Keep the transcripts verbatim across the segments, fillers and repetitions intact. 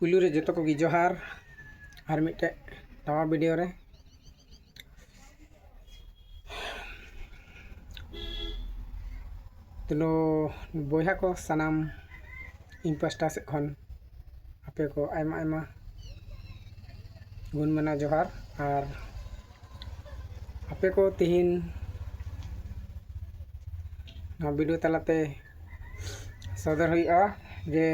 ᱯᱩᱭᱞᱩ ᱨᱮ ᱡᱚᱛᱚ ᱠᱚᱜᱮ ᱡᱚᱦᱟᱨ, ᱟᱨ ᱢᱤᱫᱴᱮᱡ ᱱᱟᱣᱟ ᱵᱷᱤᱰᱤᱭᱳ ᱨᱮ᱾ ᱛᱚ ᱵᱚᱭᱦᱟ ᱠᱚ ᱥᱟᱱᱟᱢ ᱤᱧ ᱯᱟᱥᱴᱟ ᱥᱮᱫ ᱠᱷᱚᱱ ᱟᱯᱮ ᱠᱚ ᱟᱭᱢᱟ ᱟᱭᱢᱟ ᱜᱩᱱ ᱢᱟᱱᱟᱣ ᱡᱚᱦᱟᱨ᱾ ᱟᱨ ᱟᱯᱮ ᱠᱚ ᱛᱤᱦᱤᱧ ᱱᱚᱣᱟ ᱵᱷᱤᱰᱤᱭᱳ ᱛᱟᱞᱟᱛᱮ ᱥᱚᱫᱚᱨ ᱦᱩᱭᱩᱜᱼᱟ ᱡᱮ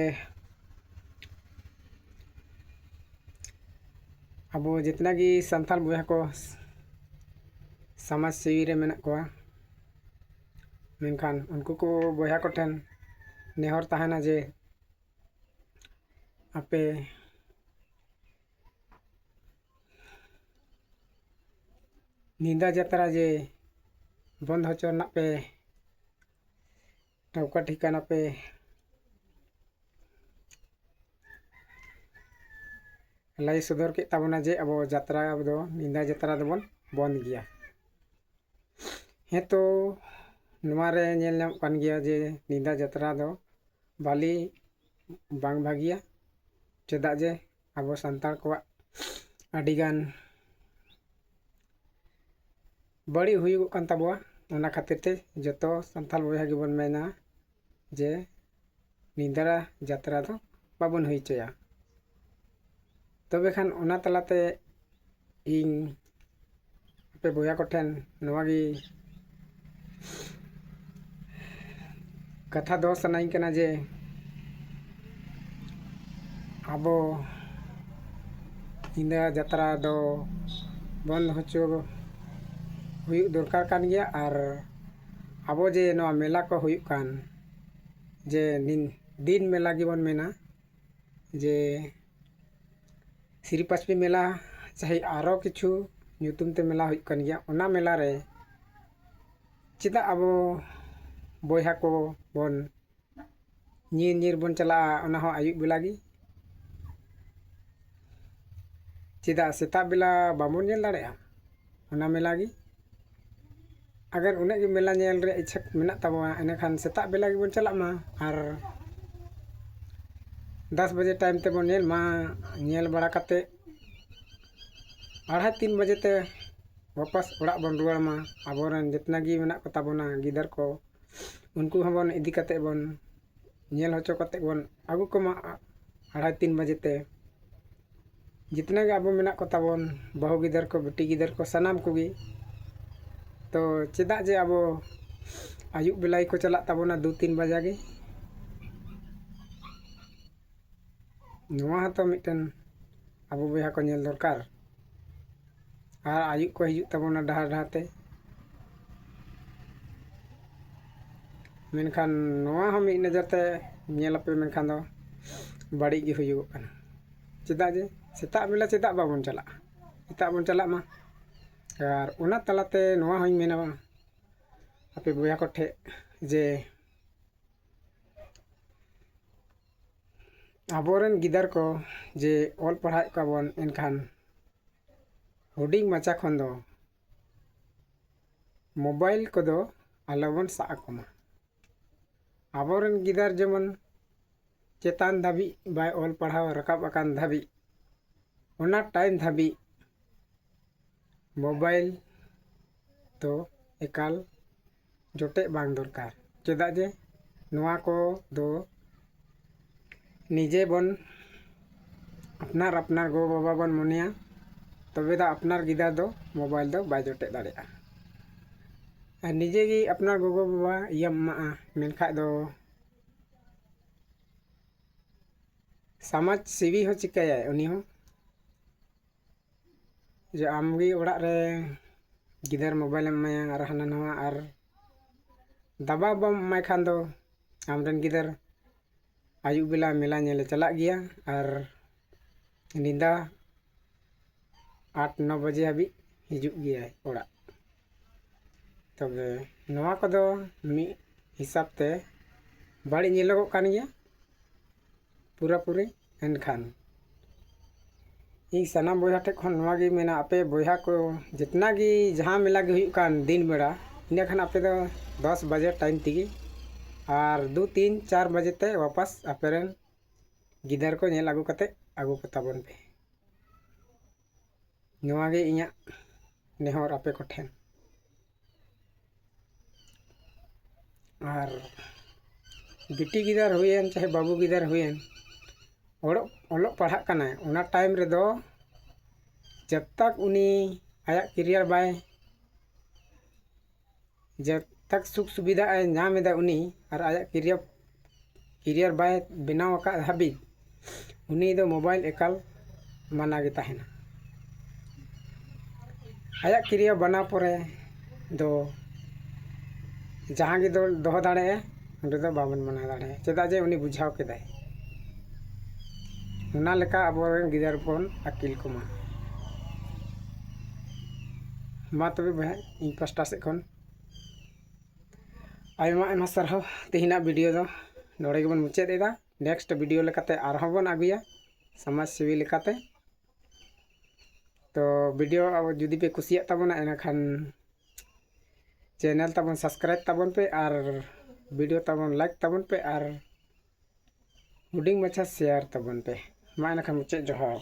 ᱟᱵᱚ ᱡᱤᱛᱱᱟ ᱜᱮ ᱥᱟᱱᱛᱟᱲ ᱵᱚᱭᱦᱟ ᱠᱚ ᱥᱚᱢᱟᱡᱽ ᱥᱮᱵᱤ ᱨᱮ ᱢᱮᱱᱟᱜ ᱠᱚᱣᱟ, ᱢᱮᱱᱠᱷᱟᱱ ᱩᱱᱠᱩ ᱠᱚ ᱵᱚᱭᱦᱟ ᱠᱚᱴᱷᱮᱱ ᱱᱮᱦᱚᱨ ᱛᱟᱦᱮᱱᱟ ᱡᱮ ᱟᱯᱮ ᱧᱤᱫᱟᱹ ᱡᱟᱛᱨᱟ ᱡᱮ ᱵᱚᱱᱫ ᱦᱚᱪᱚ ᱨᱮᱱᱟᱜ ᱯᱮ ᱴᱷᱟᱹᱣᱠᱟᱹ ᱴᱷᱤᱠᱟᱹᱱᱟ ᱯᱮ ᱞᱟᱹᱭ ᱥᱚᱫᱚᱨ ᱠᱮᱫ ᱛᱟᱵᱚᱱᱟ ᱡᱮ ᱟᱵᱚ ᱡᱟᱛᱨᱟ ᱫᱚ, ᱧᱤᱫᱟᱹ ᱡᱟᱛᱨᱟ ᱫᱚᱵᱚᱱ ᱵᱚᱱᱫ ᱜᱮᱭᱟ᱾ ᱦᱮᱸ, ᱛᱚ ᱱᱚᱣᱟ ᱨᱮ ᱧᱮᱞ ᱧᱟᱢᱚᱜ ᱠᱟᱱ ᱜᱮᱭᱟ ᱡᱮ ᱧᱤᱫᱟᱹ ᱡᱟᱛᱨᱟ ᱫᱚ ᱵᱷᱟᱞᱤ ᱵᱟᱝ ᱵᱷᱟᱹᱜᱤᱭᱟ, ᱪᱮᱫᱟᱜ ᱡᱮ ᱟᱵᱚ ᱥᱟᱱᱛᱟᱲ ᱠᱚᱣᱟᱜ ᱟᱹᱰᱤᱜᱟᱱ ᱵᱟᱹᱲᱤᱡ ᱦᱩᱭᱩᱜᱚᱜ ᱠᱟᱱ ᱛᱟᱵᱚᱣᱟ᱾ ᱚᱱᱟ ᱠᱷᱟᱹᱛᱤᱨ ᱛᱮ ᱡᱚᱛᱚ ᱥᱟᱱᱛᱟᱲ ᱵᱚᱭᱦᱟ ᱜᱮᱵᱚᱱ ᱢᱮᱱᱟ ᱡᱮ ᱧᱤᱫᱟᱹ ᱡᱟᱛᱨᱟ ᱫᱚ ᱵᱟᱵᱚᱱ ᱦᱩᱭ ᱦᱚᱪᱚᱭᱟ᱾ ᱛᱚᱵᱮ ᱠᱷᱟᱱ ᱚᱱᱟ ᱛᱟᱞᱟᱛᱮ ᱤᱧ ᱟᱯᱮ ᱵᱚᱭᱦᱟ ᱠᱚᱴᱷᱮᱱ ᱱᱚᱣᱟ ᱜᱮ ᱠᱟᱛᱷᱟ ᱫᱚᱦᱚ ᱥᱟᱱᱟᱧ ᱠᱟᱱᱟ ᱡᱮ ᱟᱵᱚ ᱧᱤᱫᱟᱹ ᱡᱟᱛᱨᱟ ᱫᱚ ᱵᱚᱱᱫ ᱦᱚᱪᱚ ᱦᱩᱭᱩᱜ ᱫᱚᱨᱠᱟᱨ ᱠᱟᱱ ᱜᱮᱭᱟ᱾ ᱟᱨ ᱟᱵᱚ ᱡᱮ ᱱᱚᱣᱟ ᱢᱮᱞᱟ ᱠᱚ ᱦᱩᱭᱩᱜ ᱠᱟᱱ, ᱡᱮ ᱫᱤᱱ, ᱫᱤᱱ ᱢᱮᱞᱟ ᱜᱮᱵᱚᱱ ᱢᱮᱱᱟ, ᱡᱮ ᱥᱨᱤ ᱯᱟᱸᱪᱯᱤ ᱢᱮᱞᱟ, ᱪᱟᱦᱮ ᱟᱨᱚ ᱠᱤᱪᱷᱩ ᱧᱩᱛᱩᱢ ᱛᱮ ᱢᱮᱞᱟ ᱦᱩᱭᱩᱜ ᱠᱟᱱ ᱜᱮᱭᱟ, ᱚᱱᱟ ᱢᱮᱞᱟ ᱨᱮ ᱪᱮᱫᱟᱜ ᱟᱵᱚ ᱵᱚᱭᱦᱟ ᱠᱚ ᱵᱚᱱ ᱧᱤᱨ ᱧᱤᱨ ᱵᱚᱱ ᱪᱟᱞᱟᱜᱼᱟ, ᱚᱱᱟ ᱦᱚᱸ ᱟᱹᱭᱩᱵ ᱵᱮᱞᱟ ᱜᱮ? ᱪᱮᱫᱟᱜ ᱥᱮᱛᱟᱜ ᱵᱮᱞᱟ ᱵᱟᱵᱚᱱ ᱧᱮᱞ ᱫᱟᱲᱮᱭᱟᱜᱼᱟ ᱚᱱᱟ ᱢᱮᱞᱟ ᱜᱮ? ᱟᱜᱟᱨ ᱩᱱᱟᱹᱜ ᱜᱮ ᱢᱮᱞᱟ ᱧᱮᱞ ᱨᱮᱭᱟᱜ ᱤᱪᱪᱷᱟ ᱢᱮᱱᱟᱜ ᱛᱟᱵᱚᱱᱟ, ᱮᱸᱰᱮᱠᱷᱟᱱ ᱥᱮᱛᱟᱜ ᱵᱮᱞᱟ ᱜᱮᱵᱚᱱ ᱪᱟᱞᱟᱜ ᱢᱟ᱾ ᱟᱨ ᱫᱟᱥ ᱵᱟᱡᱮ ᱴᱟᱭᱤᱢ ᱛᱮᱵᱚᱱ ᱧᱮᱞ ᱢᱟ᱾ ᱧᱮᱞ ᱵᱟᱲᱟ ᱠᱟᱛᱮ ᱟᱲᱦᱟᱭ ᱛᱤᱱ ᱵᱟᱡᱮ ᱛᱮ ᱣᱟᱯᱟᱥ ᱚᱲᱟᱜ ᱵᱚᱱ ᱨᱩᱣᱟᱹᱲ ᱢᱟ᱾ ᱟᱵᱚᱨᱮᱱ ᱡᱮᱛᱱᱟ ᱜᱮ ᱢᱮᱱᱟᱜ ᱠᱚ ᱛᱟᱵᱚᱱᱟ ᱜᱤᱫᱟᱹᱨ ᱠᱚ, ᱩᱱᱠᱩ ᱦᱚᱸᱵᱚᱱ ᱤᱫᱤ ᱠᱟᱛᱮ ᱵᱚᱱ ᱧᱮᱞ ᱦᱚᱪᱚ ᱠᱟᱛᱮ ᱵᱚᱱ ᱟᱹᱜᱩ ᱠᱚᱢᱟ ᱟᱲᱦᱟᱭ ᱛᱤᱱ ᱵᱟᱡᱮ ᱛᱮ᱾ ᱡᱮᱛᱱᱟ ᱜᱮ ᱟᱵᱚ ᱢᱮᱱᱟᱜ ᱠᱚ ᱛᱟᱵᱚᱱ ᱵᱟᱹᱦᱩ ᱜᱤᱫᱟᱹᱨ ᱠᱚ, ᱵᱤᱴᱤ ᱜᱤᱫᱟᱹᱨ ᱠᱚ, ᱥᱟᱱᱟᱢ ᱠᱚᱜᱮ᱾ ᱛᱚ ᱪᱮᱫᱟᱜ ᱡᱮ ᱟᱵᱚ ᱟᱹᱭᱩᱵ ᱵᱮᱞᱟ ᱜᱮᱠᱚ ᱪᱟᱞᱟᱜ ᱛᱟᱵᱚᱱᱟ ᱫᱩ ᱛᱤᱱ ᱵᱟᱡᱟ ᱜᱮ? ᱱᱚᱣᱟ ᱦᱚᱸᱛᱚ ᱢᱤᱫᱴᱮᱱ ᱟᱵᱚ ᱵᱚᱭᱦᱟ ᱠᱚ ᱧᱮᱞ ᱫᱚᱨᱠᱟᱨ᱾ ᱟᱨ ᱟᱹᱭᱩᱵ ᱠᱚ ᱦᱤᱡᱩᱜ ᱛᱟᱵᱚᱱᱟ ᱰᱟᱦᱟᱨ ᱰᱟᱦᱟᱨ ᱛᱮ᱾ ᱢᱮᱱᱠᱷᱟᱱ ᱱᱚᱣᱟ ᱦᱚᱸ ᱢᱤᱫ ᱱᱚᱡᱚᱨ ᱛᱮ ᱧᱮᱞ ᱟᱯᱮ, ᱢᱮᱱᱠᱷᱟᱱ ᱫᱚ ᱵᱟᱹᱲᱤᱡ ᱜᱮ ᱦᱩᱭᱩᱜᱚᱜ ᱠᱟᱱᱟ᱾ ᱪᱮᱫᱟᱜ ᱡᱮ ᱥᱮᱛᱟᱜ ᱵᱮᱞᱟ ᱪᱮᱫᱟᱜ ᱵᱟᱵᱚᱱ ᱪᱟᱞᱟᱜᱼᱟ? ᱥᱮᱛᱟᱜ ᱵᱚᱱ ᱪᱟᱞᱟᱜ ᱢᱟ᱾ ᱟᱨ ᱚᱱᱟ ᱛᱟᱞᱟᱛᱮ ᱱᱚᱣᱟ ᱦᱚᱸᱧ ᱢᱮᱱᱟ ᱟᱯᱮ ᱵᱚᱭᱦᱟ ᱠᱚ ᱴᱷᱮᱡ ᱡᱮ ᱟᱵᱚᱨᱮᱱ ᱜᱤᱫᱟᱹᱨ ᱠᱚ ᱡᱮ ᱚᱞ ᱯᱟᱲᱦᱟᱣᱮᱫ ᱠᱚᱣᱟ ᱵᱚᱱ, ᱮᱱᱠᱷᱟᱱ ᱦᱩᱰᱤᱧ ᱢᱟᱪᱷᱟ ᱠᱷᱚᱱ ᱫᱚ ᱢᱳᱵᱟᱭᱤᱞ ᱠᱚᱫᱚ ᱟᱞᱚᱵᱚᱱ ᱥᱟᱵ ᱟᱠᱚ ᱢᱟ᱾ ᱟᱵᱚᱨᱮᱱ ᱜᱤᱫᱟᱹᱨ ᱡᱮᱢᱚᱱ ᱪᱮᱛᱟᱱ ᱫᱷᱟᱹᱵᱤᱡ ᱵᱟᱭ ᱚᱞ ᱯᱟᱲᱦᱟᱣ ᱨᱟᱠᱟᱵ ᱟᱠᱟᱱ ᱫᱷᱟᱹᱵᱤᱡ, ᱚᱱᱟ ᱴᱟᱭᱤᱢ ᱫᱷᱟᱹᱵᱤᱡ ᱢᱳᱵᱟᱭᱤᱞ ᱫᱚ ᱮᱠᱟᱞ ᱡᱚᱴᱮᱫ ᱵᱟᱝ ᱫᱚᱨᱠᱟᱨ᱾ ᱪᱮᱫᱟᱜ ᱡᱮ ᱱᱚᱣᱟ ᱠᱚ ᱫᱚ ᱱᱤᱡᱮ ᱵᱚᱱ ᱟᱯᱱᱟᱨ ᱟᱯᱱᱟᱨ ᱜᱚ-ᱵᱟᱵᱟ ᱵᱚᱱ ᱢᱚᱱᱮᱭᱟ, ᱛᱚᱵᱮ ᱫᱚ ᱟᱯᱱᱟᱨ ᱜᱤᱫᱟᱹᱨ ᱫᱚ ᱢᱳᱵᱟᱭᱤᱞ ᱫᱚ ᱵᱟᱭ ᱡᱚᱴᱮᱫ ᱫᱟᱲᱮᱭᱟᱜᱼᱟ᱾ ᱟᱨ ᱱᱤᱡᱮ ᱜᱮ ᱟᱯᱱᱟᱨ ᱜᱚᱜᱚ-ᱵᱟᱵᱟ ᱤᱭᱟᱹᱢ ᱮᱢᱟᱜᱼᱟ, ᱢᱮᱱᱠᱷᱟᱡ ᱫᱚ ᱥᱚᱢᱟᱡᱽ ᱥᱮᱵᱤ ᱦᱚᱸ ᱪᱤᱠᱟᱹᱭᱟᱭ ᱩᱱᱤ ᱦᱚᱸ? ᱡᱮ ᱟᱢᱜᱮ ᱚᱲᱟᱜ ᱨᱮ ᱜᱤᱫᱟᱹᱨ ᱢᱳᱵᱟᱭᱤᱞᱮᱢ ᱮᱢᱟᱭᱟ ᱟᱨ ᱦᱟᱱᱟ ᱱᱟᱣᱟ, ᱟᱨ ᱫᱟᱵᱟᱣ ᱵᱟᱢ ᱮᱢᱟᱭ ᱠᱷᱟᱱ ᱫᱚ ᱟᱢᱨᱮᱱ ᱜᱤᱫᱟᱹᱨ ᱟᱹᱭᱩᱵ ᱵᱮᱞᱟ ᱢᱮᱞᱟ ᱧᱮᱞᱮ ᱪᱟᱞᱟᱜ ᱜᱮᱭᱟ ᱟᱨ ᱧᱤᱫᱟᱹ ᱟᱴ ᱱᱚ ᱵᱟᱡᱮ ᱦᱟᱹᱵᱤᱡ ᱦᱤᱡᱩᱜ ᱜᱮᱭᱟᱭ ᱚᱲᱟᱜ᱾ ᱛᱚᱵᱮ ᱱᱚᱣᱟ ᱠᱚᱫᱚ ᱢᱤᱫ ᱦᱤᱥᱟᱹᱵ ᱛᱮ ᱵᱟᱹᱲᱤᱡ ᱧᱮᱞᱚᱜᱚᱜ ᱠᱟᱱ ᱜᱮᱭᱟ ᱯᱩᱨᱟᱹᱯᱩᱨᱤ᱾ ᱮᱱᱠᱷᱟᱱ ᱤᱧ ᱥᱟᱱᱟᱢ ᱵᱚᱭᱦᱟ ᱴᱷᱮᱱ ᱠᱷᱚᱱ ᱱᱚᱣᱟ ᱜᱮ ᱢᱮᱱᱟ, ᱟᱯᱮ ᱵᱚᱭᱦᱟ ᱠᱚ ᱡᱤᱛᱱᱟ ᱜᱮ ᱡᱟᱦᱟᱸ ᱢᱮᱞᱟ ᱜᱮ ᱦᱩᱭᱩᱜ ᱠᱟᱱ ᱫᱤᱱ ᱵᱮᱲᱟ, ᱤᱱᱟᱹ ᱠᱷᱟᱱ ᱟᱯᱮ ᱫᱚ ᱫᱚᱥ ᱵᱟᱡᱮ ᱴᱟᱭᱤᱢ ᱛᱮᱜᱮ ᱟᱨ ᱫᱩ ᱛᱤᱱ ᱪᱟᱨ ᱵᱟᱡᱮ ᱛᱮ ᱣᱟᱯᱟᱥ ᱟᱯᱮ ᱨᱮᱱ ᱜᱤᱫᱟᱹᱨ ᱠᱚ ᱧᱮᱞ ᱟᱹᱜᱩ ᱠᱟᱛᱮ ᱟᱹᱜᱩ ᱠᱚ ᱛᱟᱵᱚᱱ ᱯᱮ᱾ ᱱᱚᱣᱟ ᱜᱮ ᱤᱧᱟᱹᱜ ᱱᱮᱦᱚᱨ ᱟᱯᱮ ᱠᱚᱴᱷᱮᱱ᱾ ᱟᱨ ᱵᱤᱴᱤ ᱜᱤᱫᱟᱹᱨ ᱦᱩᱭᱮᱱ ᱪᱟᱦᱮ ᱵᱟᱹᱵᱩ ᱜᱤᱫᱟᱹᱨ ᱦᱩᱭᱮᱱ, ᱚᱞᱚᱜ ᱚᱞᱚᱜ ᱯᱟᱲᱦᱟᱜ ᱠᱟᱱᱟᱭ, ᱚᱱᱟ ᱴᱟᱭᱤᱢ ᱨᱮᱫᱚ ᱡᱟᱵ ᱛᱟᱠ ᱩᱱᱤ ᱟᱭᱟᱜ ᱠᱮᱨᱤᱭᱟᱨ ᱵᱟᱭ, ᱡᱟᱵ ᱛᱟᱠ ᱥᱩᱠ ᱥᱩᱵᱤᱫᱷᱟ ᱮ ᱧᱟᱢ ᱮᱫᱟ ᱩᱱᱤ ᱟᱨ ᱟᱭᱟᱜ ᱠᱮᱨᱤᱭᱟᱨ ᱠᱮᱨᱤᱭᱟᱨ ᱵᱟᱭ ᱵᱮᱱᱟᱣ ᱟᱠᱟᱫ ᱦᱟᱹᱵᱤᱡ, ᱩᱱᱤ ᱫᱚ ᱢᱳᱵᱟᱭᱤᱞ ᱮᱠᱟᱞ ᱢᱟᱱᱟ ᱜᱮ ᱛᱟᱦᱮᱱᱟ᱾ ᱟᱭᱟᱜ ᱠᱮᱨᱤᱭᱟᱨ ᱵᱮᱱᱟᱣ ᱯᱚᱨᱮ ᱫᱚ ᱡᱟᱦᱟᱸ ᱜᱮ ᱫᱚ ᱫᱚᱦᱚ ᱫᱟᱲᱮᱭᱟᱜᱼᱟ, ᱚᱸᱰᱮ ᱫᱚ ᱵᱟᱵᱚᱱ ᱢᱟᱱᱟ ᱫᱟᱲᱮᱭᱟᱜᱼᱟ, ᱪᱮᱫᱟᱜ ᱡᱮ ᱩᱱᱤ ᱵᱩᱡᱷᱟᱹᱣ ᱠᱮᱫᱟᱭ᱾ ᱚᱱᱟ ᱞᱮᱠᱟ ᱟᱵᱚᱨᱮᱱ ᱜᱤᱫᱟᱹᱨ ᱵᱚᱱ ᱟᱹᱠᱤᱞ ᱠᱚᱢᱟ᱾ ᱢᱟ ᱛᱚᱵᱮ ᱵᱚᱭᱦᱟ, ᱤᱧ ᱯᱟᱥᱴᱟ ᱥᱮᱫ ᱠᱷᱚᱱ ᱟᱭᱢᱟ ᱟᱭᱢᱟ ᱥᱟᱨᱦᱟᱣ᱾ ᱛᱮᱦᱮᱧᱟᱜ ᱵᱷᱤᱰᱤᱭᱳ ᱫᱚ ᱱᱚᱰᱮ ᱜᱮᱵᱚᱱ ᱢᱩᱪᱟᱹᱫ ᱮᱫᱟ᱾ ᱱᱮᱠᱥᱴ ᱵᱷᱤᱰᱤᱭᱳ ᱞᱮᱠᱟᱛᱮ ᱟᱨᱦᱚᱸ ᱵᱚᱱ ᱟᱹᱜᱩᱭᱟ ᱥᱚᱢᱟᱡᱽ ᱥᱮᱵᱤ ᱞᱮᱠᱟᱛᱮ᱾ ᱛᱚ ᱵᱷᱤᱰᱤᱭᱳ ᱟᱵᱚ ᱡᱩᱫᱤ ᱯᱮ ᱠᱩᱥᱤᱭᱟᱜ ᱛᱟᱵᱚᱱᱟ, ᱮᱱᱠᱷᱟᱱ ᱪᱮᱱᱮᱞ ᱛᱟᱵᱚᱱ ᱥᱟᱵᱥᱠᱨᱟᱭᱤᱵ ᱛᱟᱵᱚᱱ ᱯᱮ ᱟᱨ ᱵᱷᱤᱰᱤᱭᱳ ᱛᱟᱵᱚᱱ ᱞᱟᱭᱤᱠ ᱛᱟᱵᱚᱱ ᱯᱮ ᱟᱨ ᱦᱩᱰᱤᱧ ᱢᱟᱪᱷᱟ ᱥᱮᱭᱟᱨ ᱛᱟᱵᱚᱱ ᱯᱮ᱾ ᱢᱟ ᱮᱱᱠᱷᱟᱱ ᱢᱩᱪᱟᱹᱫ ᱡᱚᱦᱟᱨ᱾